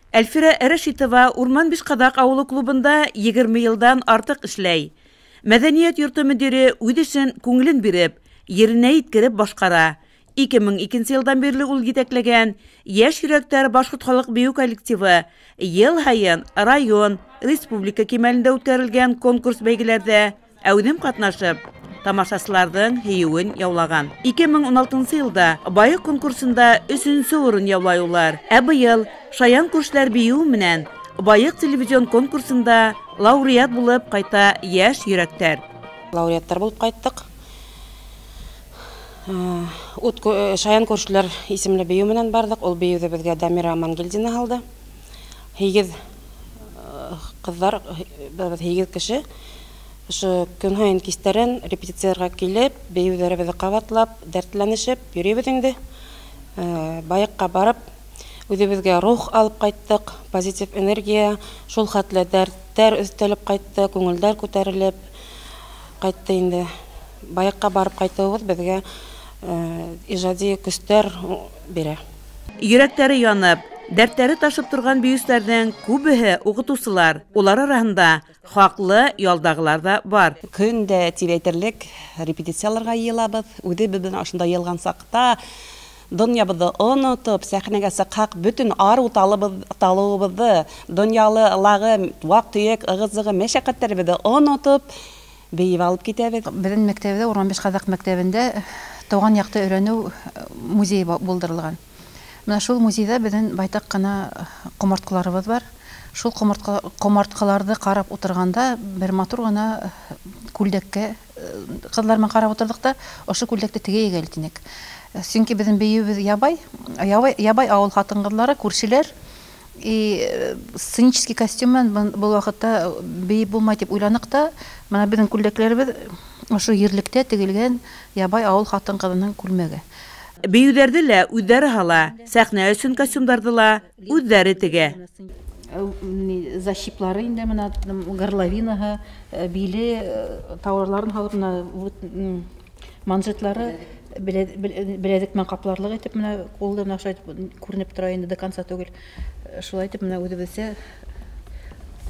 Әлфирә Рәшитова Урман Бишҡаҙаҡ ауылы клубында 20 йылдан артыҡ эшләй. Мәҙәниәт йорто мөдире үҙ эшен күңелен биреп, еренә еткереп башҡара. 2002 йылдан бирле ул етәкләгән «Йәш йөрәктәр» башҡорт халыҡ бейеү коллективы йыл һайын район, республика кимәлендә үткәрелгән конкурс бәйгеләрҙә әүҙем ҡатнашып, тамашасыларҙың һөйөүен яулаған. 2016 йылда Байыҡ конкурсында 3-нсө урын яулай улар. Ә быйыл «Шаян күршеләр» бейеүе менән Байыҡ телевизион конкурсында лауреат булып ҡайта «Йәш йөрәктәр». Лауреаттар булып ҡайттыҡ. «Шаян күршеләр» исемле бейеү менән барҙыҡ. Ул бейеүҙе беҙгә Дамира Мангилдина һалды. 8 ҡыҙҙар, 8 кеше. Ошо көн һайын кистәрен репетицияларға килеп, бейеүҙәребеҙҙе ҡабатлап, дәртләнешеп йөрөйбөҙ инде. Байыҡҡа барып, үҙебеҙгә рух алып ҡайттыҡ, позитив энергия, шул хәтле дәрттәр өҫтәлеп ҡайтты, күңелдәр күтәрелеп ҡайтты инде. Байыҡҡа барып ҡайтыуыбыҙ беҙгә ижади көстәр бирә. Йөрәктәре янып, дәрттәре ташып торған бейеүселәрҙең күбеһе уҡытыусылар. Улар араһында хаҡлы ялдағылар ҙа бар. Көн дә тип әйтерлек репетицияларға йыйылабыҙ. Үҙебеҙ ошонда йыйылған саҡта донъябыҙҙы онотоп, сәхнәгә сыҡһаҡ, бөтөн арыу талыуыбыҙҙы, донъялағы ваҡ-төйәк, ығы-зығы мәшәҡәттәребеҙҙе онотоп, бейеп алып китәбеҙ. Беҙҙең мәктәптә, Урман Бишҡаҙаҡ мәктәбендә тыуған яҡты өйрәнеү музейы булдырылған. Мына шул музейҙа беҙҙең байтаҡ ҡына ҡомартҡыларыбыҙ бар. Шул ҡомартҡыларҙы ҡарап ултырғанда бер матур ғына күлдәккә ҡыҙҙар менән ҡарап ултырҙыҡ та, ошо күлдәкте тегәйек әле тинек. Сөнки беҙҙең бейеүебеҙ ябай, ябай ауыл ҡатын-ҡыҙҙары, күршеләр, и сценический костюм менән был ваҡытта бейеп булмай тип уйланыҡ та, мына беҙҙең күлдәкләребеҙ ошо ерлектә тегелгән ябай ауыл ҡатын-ҡыҙының күлмәге. Бейеүҙәрҙе лә үҙҙәре һала, сәхнә өсөн костюмдарҙы ла үҙҙәре тегә. Защиплары инде мына горловинаһы, биле, тауарларын һалып, мына манжетлары беләҙек менән ҡапларлыҡ итеп, мына ҡулды мына шулай итеп күренеп тора инде, до конца түгел. Шулай итеп мына үҙебеҙсә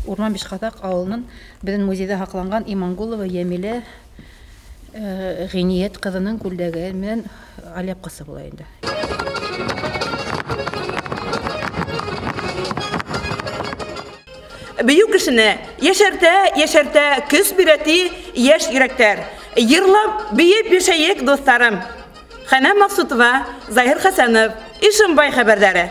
Урман Бишҡаҙаҡ ауылының беҙҙең музейҙа һаҡланған Имангулова Йәмилә Ғиниәт ҡыҙының күлдәге менән алъяпҡысы була инде. Бейеү кешене йәшәртә, йәшәртә, көс бирә ти йәш йөрәктәр. Йырлап, бейеп йәшәйек, дуҫтарым. Хәнә Маҡсутова, Заһир Хәсәнов, Ишембай хәбәрҙәре.